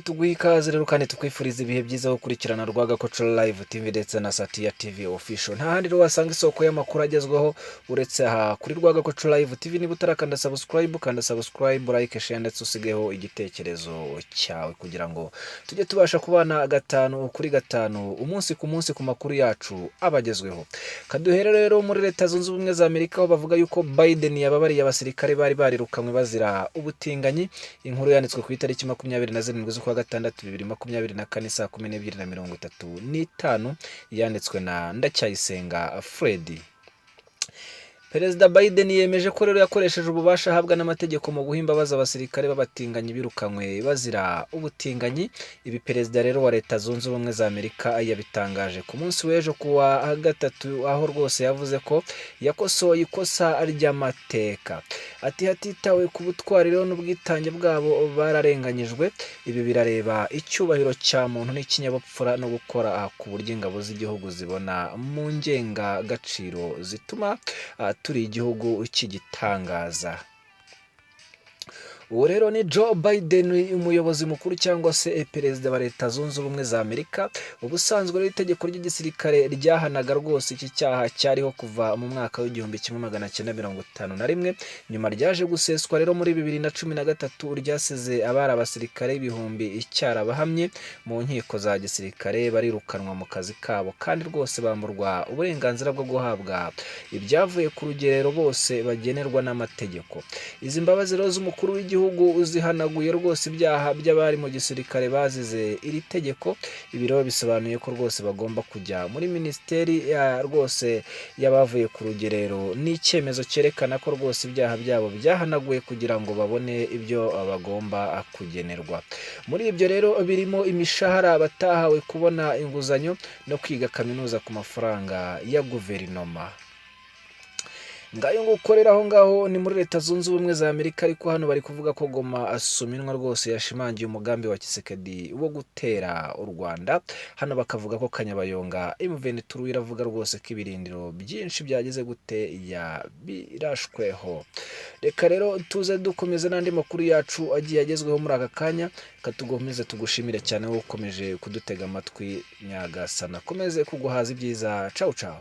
Tuguha ikaze rero kandi tukwifuriza ibihe byiza wo gukurikirana Rwagakoco Live TV ndetse na Satiya TV Official. Nta handi rero wasanga isoko y'amakuru agezweho uretse aha kuri Rwagakoco Live TV. Niba utarakanda subscribe, kanda subscribe, like, share ndetse usigeho igitekerezo cyawe kugira ngo tujye tubasha kubana gatanu kuri gatanu, umunsi ku munsi, ku makuru yacu aba agezweho. Kaduhere rero muri Leta Zunze Ubumwe za Amerika, aho bavuga yuko Biden yababariye abasirikare bari barirukanywe bazira ubutinganyi. Inkuru yanditswe ku itariki 27 z'ukwa gatandatu 2024, saa 12:35, yanditswe na Ndacyayisenga Fred. Perezida Biden yemeje ko rero yakoresheje ububasha ahabwa n'amategeko mu guha imbabazi abasirikare b'abatinganyi birukanywe bazira ubutinganyi. Ibi perezida rero wa Leta Zunze Ubumwe za Amerika yabitangaje ku munsi w'ejo ku wa gatatu, aho rwose yavuze ko yakosoye ikosa ry'amateka. Ati: "Hatitawe ku butwari rero n'ubwitange bwabo, bararenganyijwe. Ibi birareba icyubahiro cya muntu n'ikinyabupfura no gukora ku buryo ingabo z'igihugu zibona mu ngengagaciro zituma turi igihugu cy'igitangaza." Uwo rero ni Joe Biden, umuyobozi mukuru cyangwa se perezida wa Leta Zunze Ubumwe za Amerika. Ubusanzwe rero itegeko ry'igisirikare ryahanaga rwose iki cyaha cyariho kuva mu mwaka w'1951. Nyuma ryaje guseswa rero muri 2013. Ryasize abari abasirikare ibihumbi icyarabahamye mu nkiko za gisirikare, barirukanwa mu kazi kabo kandi rwose bamburwa uburenganzira bwo guhabwa ibyavuye ku rugerero bose bagenerwa n'amategeko. Izi mbabazi rero z'umukuru w'igihugu zihanaguye rwose ibyaha by'abari mu gisirikare bazize iri tegeko. Ibi rero bisobanuye ko rwose bagomba kujya muri minisiteri ya rwose y'abavuye ku rugerero n'icyemezo cyerekana ko rwose ibyaha byabo byahanaguye kugira ngo babone ibyo bagomba kugenerwa. Muri ibyo rero birimo imishahara batahawe, kubona inguzanyo no kwiga kaminuza ku mafaranga ya guverinoma. Ngayo ngukorera aho ngaho ni muri Leta Zunze Ubumwe za Amerika. Ariko hano bari kuvuga ko Goma Suminwa rwose yashimangiye umugambi wa Tshisekedi wo gutera u Rwanda. Hano bakavuga ko Kanyabayonga, M23 iravuga rwose ko ibirindiro byinshi byageze gute yabirashweho. Reka rero tuze dukomeze n'andi makuru yacu agiye agezweho muri aka kanya. Katukomeze tugushimire cyane wowe ukomeje kudutega amatwi. Nyagasana akomeze kuguhaza ibyiza. Cawu cawu.